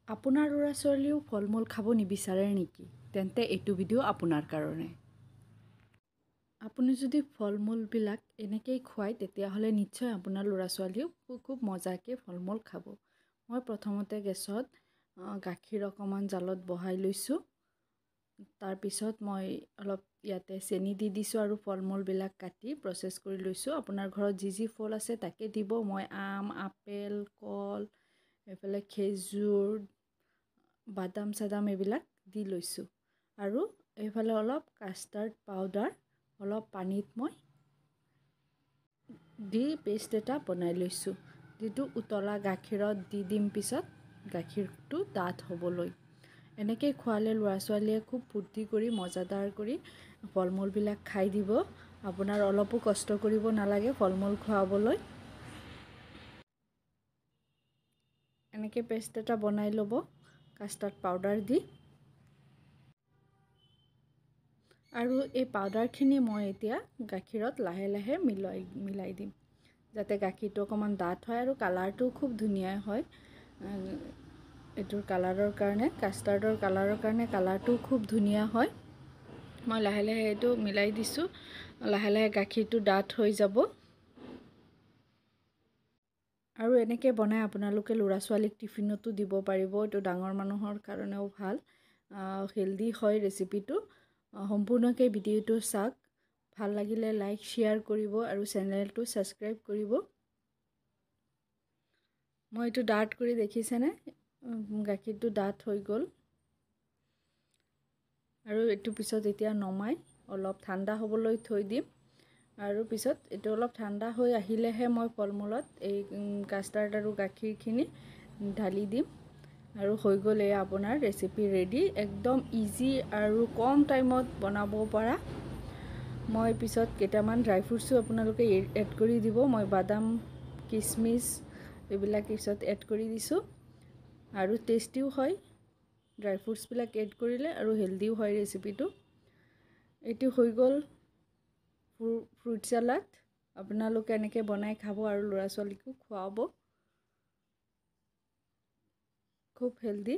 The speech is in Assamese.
আপোনাৰ ল'ৰা ছোৱালীও ফল মূল খাব নিবিচাৰে নেকি? তেন্তে এইটো ভিডিঅ' আপোনাৰ কাৰণে। আপুনি যদি ফল মূলবিলাক এনেকেই খুৱায়, তেতিয়াহ'লে নিশ্চয় আপোনাৰ ল'ৰা ছোৱালীও খুব মজাকৈ ফল মূল খাব। মই প্ৰথমতে গেছত গাখীৰ অকণমান জালত বহাই লৈছোঁ। তাৰপিছত মই অলপ ইয়াতে চেনি দি দিছোঁ আৰু ফল মূলবিলাক কাটি প্ৰচেছ কৰি লৈছোঁ। আপোনাৰ ঘৰত যি যি ফল আছে তাকে দিব। মই আম, আপেল, কল, এইফালে খেজুৰ, বাদাম চাদাম এইবিলাক দি লৈছোঁ। আৰু এইফালে অলপ কাষ্টাৰ্ড পাউডাৰ অলপ পানীত মই দি পেষ্ট এটা বনাই লৈছোঁ, যিটো উতলা গাখীৰত দি দিম পিছত গাখীৰটো ডাঠ হ'বলৈ। এনেকৈ খোৱালে ল'ৰা ছোৱালীয়ে খুব ফূৰ্তি কৰি মজাদাৰ কৰি ফল মূলবিলাক খাই দিব। আপোনাৰ অলপো কষ্ট কৰিব নালাগে ফল মূল খুৱাবলৈ। এনেকৈ পেষ্ট এটা বনাই ল'ব কাষ্টাৰ্ড পাউডাৰ দি। আৰু এই পাউডাৰখিনি মই এতিয়া গাখীৰত লাহে লাহে মিলাই মিলাই দিম, যাতে গাখীৰটো অকণমান ডাঠ হয় আৰু কালাৰটোও খুব ধুনীয়া হয়। এইটোৰ কালাৰৰ কাৰণে, কাষ্টাৰ্ডৰ কালাৰৰ কাৰণে কালাৰটোও খুব ধুনীয়া হয়। মই লাহে লাহে এইটো মিলাই দিছোঁ। লাহে লাহে গাখীৰটো ডাঠ হৈ যাব। আৰু এনেকৈ বনাই আপোনালোকে ল'ৰা ছোৱালীক টিফিনতো দিব পাৰিব। এইটো ডাঙৰ মানুহৰ কাৰণেও ভাল, হেল্ডি হয় ৰেচিপিটো। সম্পূৰ্ণকৈ ভিডিঅ'টো চাওক। ভাল লাগিলে লাইক, শ্বেয়াৰ কৰিব আৰু চেনেলটো ছাবস্ক্ৰাইব কৰিব। মই এইটো ডাঠ কৰি দেখিছেনে, গাখীৰটো ডাঠ হৈ গ'ল। আৰু এইটো পিছত এতিয়া নমাই অলপ ঠাণ্ডা হ'বলৈ থৈ দিম। আৰু পিছত এইটো অলপ ঠাণ্ডা হৈ আহিলেহে মই ফল মূলত এই কাষ্টাৰ্ড আৰু গাখীৰখিনি ঢালি দিম। আৰু হৈ গ'ল এয়া আপোনাৰ ৰেচিপি ৰেডি। একদম ইজি আৰু কম টাইমত বনাব পৰা। মই পিছত কেইটামান ড্ৰাই ফ্ৰুটছো আপোনালোকে এড কৰি দিব। মই বাদাম, কিচমিচ এইবিলাক পিছত এড কৰি দিছোঁ। আৰু টেষ্টিও হয় ড্ৰাই ফ্ৰুটছবিলাক এড কৰিলে, আৰু হেল্ডিও হয় ৰেচিপিটো। এইটো হৈ গ'ল ফ্ৰুট চালাড। আপোনালোকে এনেকৈ বনাই খাব আৰু ল'ৰা ছোৱালীকো খুৱাব। খুব হেল্ডি।